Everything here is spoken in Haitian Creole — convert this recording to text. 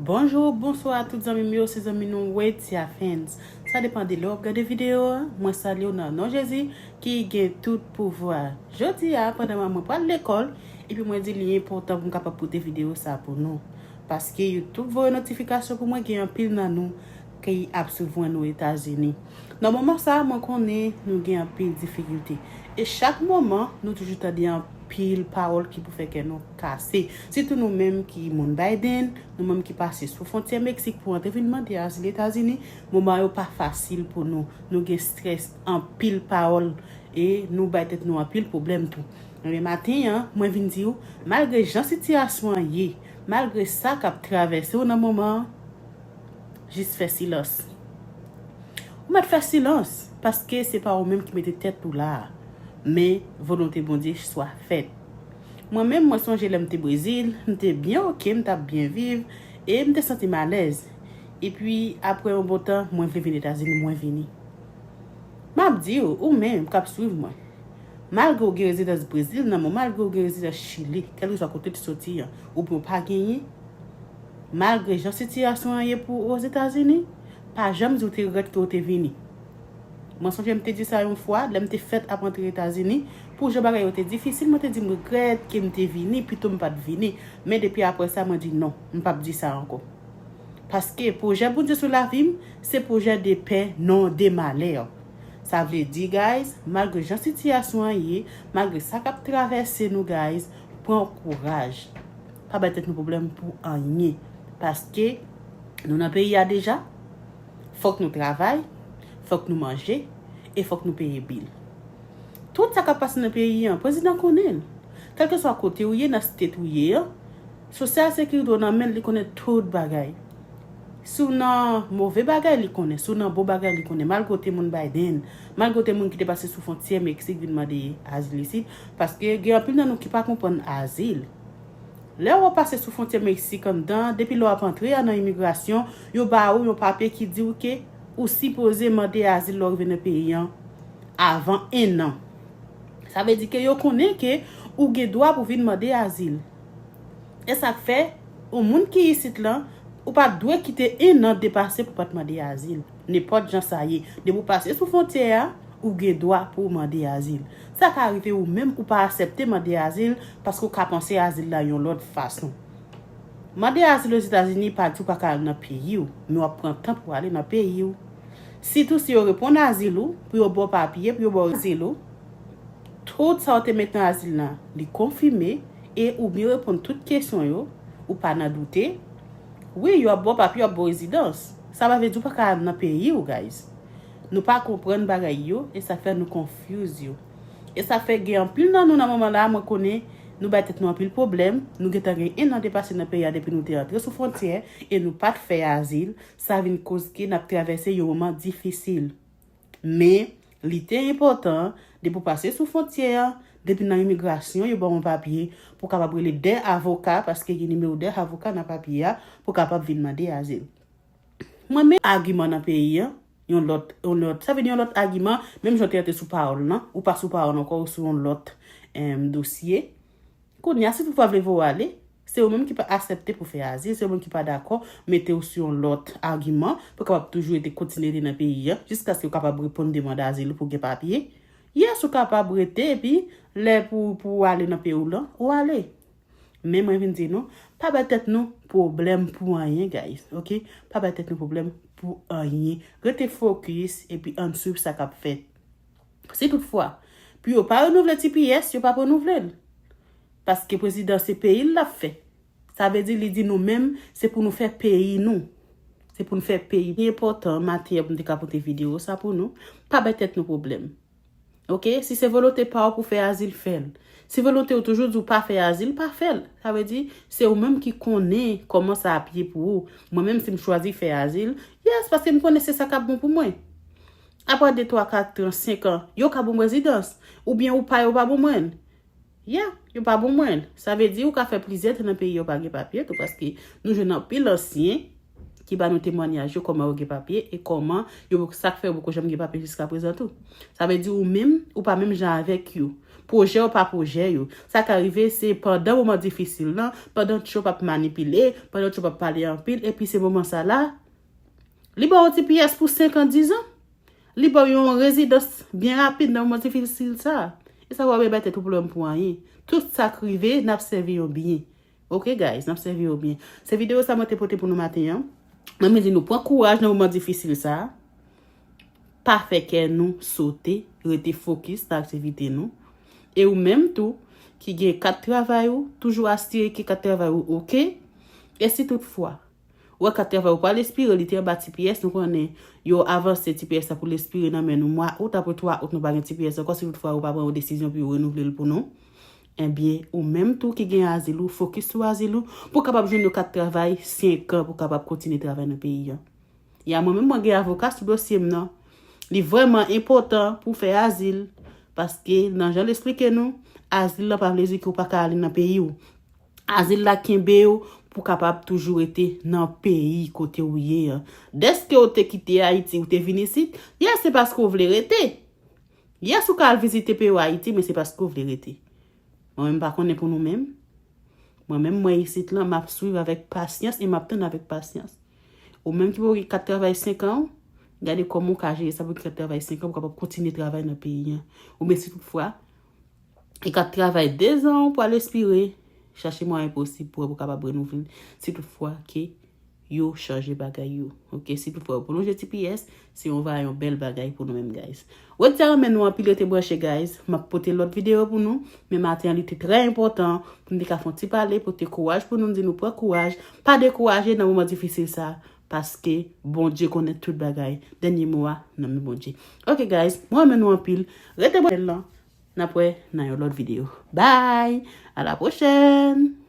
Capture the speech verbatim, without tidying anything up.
Bonjou, bonswa tout zanmi m yo, se zanmi nou Wetia Fans. Sa depan de lè w ap gade videyo a. Mwen salye w nan non Jezi ki gen tout pouvwa. Jodi a, pandan mwen pral lekòl, epi mwen di li enpòtan pou m kapab pote videyo sa pou nou. Paske YouTube voye notifikasyon pou mwen, gen anpil nan nou ki ap swiv mwen nou Etazini. Nan moman sa, mwen konnen nou gen anpil difikilte. E chak moman, nou toujou tande anpil pawòl ki pou fè kè nou kase. Sitou nou menm ki moun Biden, nou menm ki pase sou fwontyè Meksik pou antre vin mande azil Etazini, moman yo pa fasil pou nou. Nou gen strès, anpil pawòl, e nou bay tèt nou anpil pwoblèm tou. Men maten an, mwen vin di w, malgre jan sitiyasyon an ye, malgre sa k ap travèse w nan moman an, jis fè silans. Ou mèt fè silans, paske se pa ou menm ki mete tèt ou la a. Men, volonte Bondye swa fèt. Mwen menm, mwen sonje lè m te Brezil, m te byen oke, m t ap byen viv, e m te santi m alèz. Epi, apre yon bon tan, mwen vle vin Etazini, mwen vini. M ap di w, ou menm k ap swiv mwen, malgre w gen rezidans Brezil nan men w, malgre w gen rezidans Chili, kèlkeswa kote w te soti an, oubyen w pa genyen, malgre jan sitiyasyon an ye pou ou Ozetazini, pa janm di w te regrèt ke w te vini. Mwen sonje m te di sa yon fwa, lè m te fèt ap antre Etazini, pou jan bagay yo te difisil, mwen te di m regrèt ke m te vini, pito m pa t vini. Men depi apre sa, mwen di non, m p ap di sa ankò. Paske pwojè Bondye sou lavi m, se pwojè de pè, non de malè. Sa vle di, guys, malgre jan sitiyasyon an ye, malgre sa k ap travèse nou, guys, pran kouraj. Pa bay tèt nou pwoblèm pou anyen. Paske nou nan peyi a deja, fòk nou travay, fòk nou manje, e fòk nou peye bil. Tout sa k ap pase nan peyi an, prezidan konnen l. Kèlkeswa kote ou ye, nan state ou ye an, Sosyal Sekirite w nan men l, li konnen tout bagay. Si w nan move bagay, li konnen. Si w nan bon bagay, li konnen. Malgre w te moun Biden, malgre w te moun ki te pase sou fwontyè Meksik vin mande azil isit, paske gen anpil nan nou ki pa konprann azil. Lè w ap pase sou fwontyè Meksik anndan, depi lè w ap antre a nan imigrasyon, yo ba ou yon papye ki di w ke ou sipoze mande azil lè w rive nan peyi an avan en an. Sa vle di ke yo konnen ke ou gen dwa pou vin mande azil. E sa k fè, yon moun ki isit lan, ou pa dwe kite en an depase pou pa t mande azil. Nenpòt jan sa ye, depi w pase sou fwontyè a, ou gen dwa pou w mande azil. Sa ka rive ou menm ou pa aksepte mande azil paske w ka panse azil la yon lòt fason. Mande azil Ozetazini pa di w pa ka al nan peyi w, men w ap pran tan pou w ale nan peyi w. Sitou si yo reponn azil ou, pou yo ba w papye, pou yo ba w azil ou, tout sa w te met nan azil la, li konfime, e ou byen reponn tout kesyon yo, ou pa nan doute. Wi, yo ap ba w papye, yo ap ba w rezidans. Sa pa vle di w pa ka al nan peyi w, guys. Nou pa konprann bagay yo, e sa fè nou confuse yo. E sa fè gen anpil nan nou nan moman la, mwen konnen nou bay tèt nou anpil pwoblèm. Nou gentan gen en an depase nan peyi a depi nou te antre sou fwontyè, e nou pa t fè azil. Sa vin koz ke n ap travèse yon moman difisil. Men, li te enpòtan, depi w pase sou fwontyè a, depi nan imigrasyon, yo ba w yon papye pou w kapab rele de avoka, paske gen nimewo de avoka nan papye a, pou w kapab vin mande azil. Mwen, men agiman nan peyi an, yon lòt, yon lòt, sa vle di yon lòt agiman, menm jan w te rete sou pawòl lan, ou pa sou pawòl ankò, ou sou yon lòt, em, dosye. Kounye a, si toutfwa vle voye w ale, se ou menm ki pa aksepte pou fè azil, se ou menm ki pa dakò, mete w sou yon lòt agiman, pou kapab toujou rete kontinye rete nan peyi an, jiskaske w kapab reponn demann azil ou pou gen papye. Yes, ou kapab rete, epi lè pou, pou w ale nan peyi w lan, ou ale. Men mwen vin di nou, pa bay tèt nou pwoblèm pou anyen, guys, oke? Pa bay tèt nou pwoblèm pou anyen. Rete fokis, epi ann swiv sa k ap fèt. Si toutfwa, pou yo pa renouvle T P S, yo p ap renouvle l. Paske prezidan se peyi l l ap fè. Sa vle di, li di nou menm, se pou nou fè peyi nou. Se pou nou fè peyi. Li enpòtan, maten an, pou m te ka pote videyo sa pou nou. Pa bay tèt nou pwoblèm. Oke? Si se volonte pa w pou fè azil, fè l. Si volonte w toujou di w pa fè azil, pa fè l. Sa vle di, se ou menm ki konnen kòman sa ap ye pou ou. Mwen menm, si m chwazi fè azil, yes, paske m konnen se sa k ap bon pou mwen. Apre de, twa, kat an, senk an, yo ka ban m rezidans. Oubyen ou pa, yo pa ban mwen l. Yeah, yo pa ban mwen l. Sa vle di ou ka fè plizyè tan nan peyi a ou pa gen papye tou, paske nou jwenn anpil ansyen ki ba nou temwanyaj yo, kòman yo gen papye e kòman yo, sa k fè yo poko janm gen papye jiska prezan tou. Sa vle di ou menm, ou pa menm jan avèk yo. Pwojè yo pa pwojè yo. Sa ka rive se pandan moman difisil lan, pandan Trump ap manipile, pandan Trump ap pale anpil, epi se moman sa la, li ba w T P S pou senk an, diz an. Li ba w yon rezidans byen rapid nan moman difisil sa. E sa w ap bay tèt ou pwoblèm pou anyen. Tout sa k rive, n ap sèvi yo byen. Ok, guys, n ap sèvi yo byen. Se videyo sa mwen te pote pou nou maten an. Mwen, mwen di nou pran kouraj nan moman difisil sa. Pa fè kè nou sote, rete fokis nan aktivite nou. E ou menm tou, ki gen kat travay ou, toujou asire ke kat travay ou ok. E si toutfwa, ou wè kat travay ou pral espire, li te anba T P S, nou konnen yo avanse T P S la pou l espire nan men nou mwa out, apre twa out nou pa gen T P S ankò, si toutfwa yo pa pran yon desizyon pou yo renouvle l pou nou. Ebyen, ou menm tou ki gen azil ou, fokis sou azil ou, pou w kapab jwenn yon kat travay senk an, pou w kapab kontinye travay nan peyi an. Ya, mwen menm mwen gen avoka sou dosye m nan. Li vrèman enpòtan pou w fè azil, paske nan jan l esplike nou, azil la pa vle di ke w pa ka ale nan peyi w. Azil la kenbe w pou w kapab toujou rete nan peyi kote w ye an. Dèske w te kite Ayiti, w te vin isit, ya, se paske w vle rete. Yes, ou ka al vizite peyi w Ayiti, men se paske w vle rete. Mwen menm pa konnen pou nou menm. Mwen menm mwen isit lan, m ap swiv avèk pasyans e m ap tann avèk pasyans. Ou menm ki poko gen kat travay senk an, gade kòman w ka jere sa pou kat travay senk an, pou w kapab kontinye travay nan peyi an. Oubyen si toutfwa, e kat travay de zan pou al espire, chache mwayen posib pou w kapab renouvle l. Si toutfwa ke yo chanje bagay yo. Ok, si toutfwa yo pwolonje T P S, se yon va yon bèl bagay pou nou menm, guys. Wòd sa renmen nou anpil, rete branche, guys. M ap pote lòt videyo pou nou, men maten an li te trè enpòtan pou m te ka fè yon ti pale, pote kouraj pou nou, m di nou pran kouraj, pa dekouraje nan moman difisil sa, paske Bondye konnen tout bagay. Dènye mo a nan men Bondye. Ok, guys, mwen renmen nou anpil. Rete branche lan, n ap wè nan yon lòt videyo. Bye! À la prochaine!